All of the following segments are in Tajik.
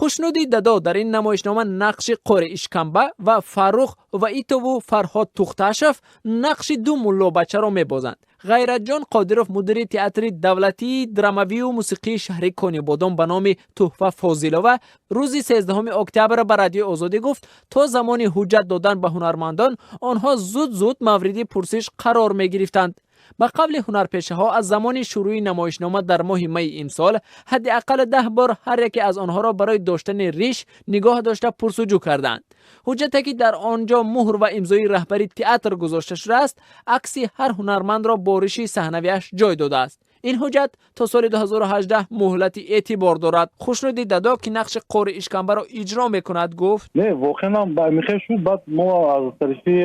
Хушнуди Дадо дар ин намоишнома нақши Қори Ишкамба ва Фаррух Ваитову Фарҳод Тухташев нақши ду муллобачаро мебозанд. Ғайратҷон Қодиров, мудири театри давлатии драмавию мусиқии шаҳри Конибодом ба номи Туҳфа Фозилова, рӯзи 13 октябр ба Радиои Озодӣ гуфт, то замони ҳуҷҷат додан ба ҳунармандон онҳо зуд-зуд мавриди пурсиш қарор мегирифтанд. Ба қавли ҳунарпешаҳо, аз замони шурӯи намоишнома дар моҳи майи имсол ҳадди ақал 10 бор ҳар яке аз онҳоро барои доштани риш нигоҳ дошта пурсуҷӯ карданд. Ҳуҷҷате, ки дар он ҷо муҳр ва имзои раҳбари театр гузошта шудааст, акси ҳар ҳунармандро бо риши саҳнавиаш ҷой додааст. Ин ҳуҷҷат то соли 2018 муҳлати эътибор дорад. Хушнуди Дадо, ки нақши Қори Ишкамбаро иҷро мекунад, гуфт: Не, воқеан мехел шуд. Баъд мо аз тарафи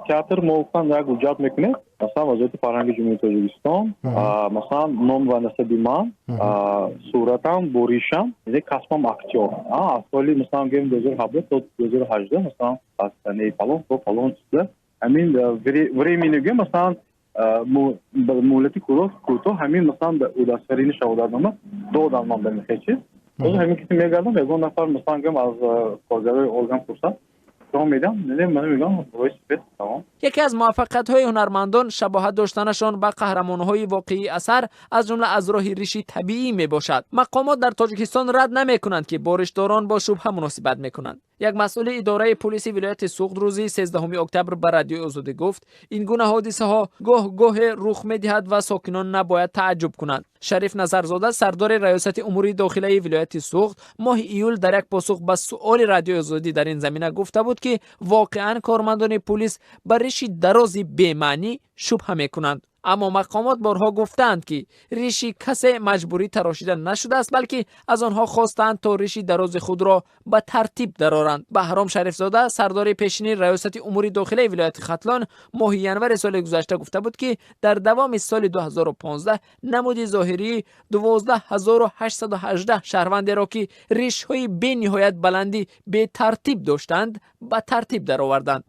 театр мо гуфтан, як ҳуҷҷат мекунем, масалан, Вазорати фарҳанги Ҷумҳурии Тоҷикистон, масалан, ном ва насаби ман, суратам, боришам, касбам актёр, аз соли, масалан, гӯем, 2017 то 2018, масалан, аз санаи фалон то фалон чиза, ҳамин времени гӯем, масалан, муҳлати кӯтоҳ, ҳамин, масалан, удостоверение, шаҳодатнома додам ман ба мехел чиз. Ҳамин киси мегардам, ягон нафар, масалан, гӯем, аз коргарои орган пурсад, медам, мегӯям. Яке аз муваффақиятҳои ҳунармандон шабоҳат доштанашон ба қаҳрамонҳои воқеии асар, аз ҷумла аз роҳи риши табиӣ мебошад. Мақомот дар Тоҷикистон рад намекунанд, ки бо ришдорон бо шубҳа муносибат мекунанд. Як масъули идораи пулиси вилояти Суғд рӯзи 13 октябр ба Радиои Озодӣ гуфт, ин гуна ҳодисаҳо гоҳ-гоҳе рух медиҳад ва сокинон набояд тааҷҷуб кунанд. Шариф Назарзода, сардори Раёсати умури дохилаи вилояти Суғд, моҳи июл дар як посух ба суоли Радиои Озодӣ дар ин замина гуфта буд, ки воқеан кормандони пулис ба риши дарози бемаънӣ шубҳа мекунанд. Аммо мақомот борҳо гуфтаанд, ки риши касе маҷбурӣ тарошида нашудааст, балки аз онҳо хостаанд, то риши дарози худро ба тартиб дароранд. Баҳром Шарифзода, сардори пешини Раёсати умури дохилаи вилояти Хатлон, моҳи январи соли гузашта гуфта буд, ки дар давоми соли 2015 намуди зоҳирии 12 818 шаҳрвандеро, ки ришҳои бениҳоят баландӣ бетартиб доштанд, ба тартиб дароварданд.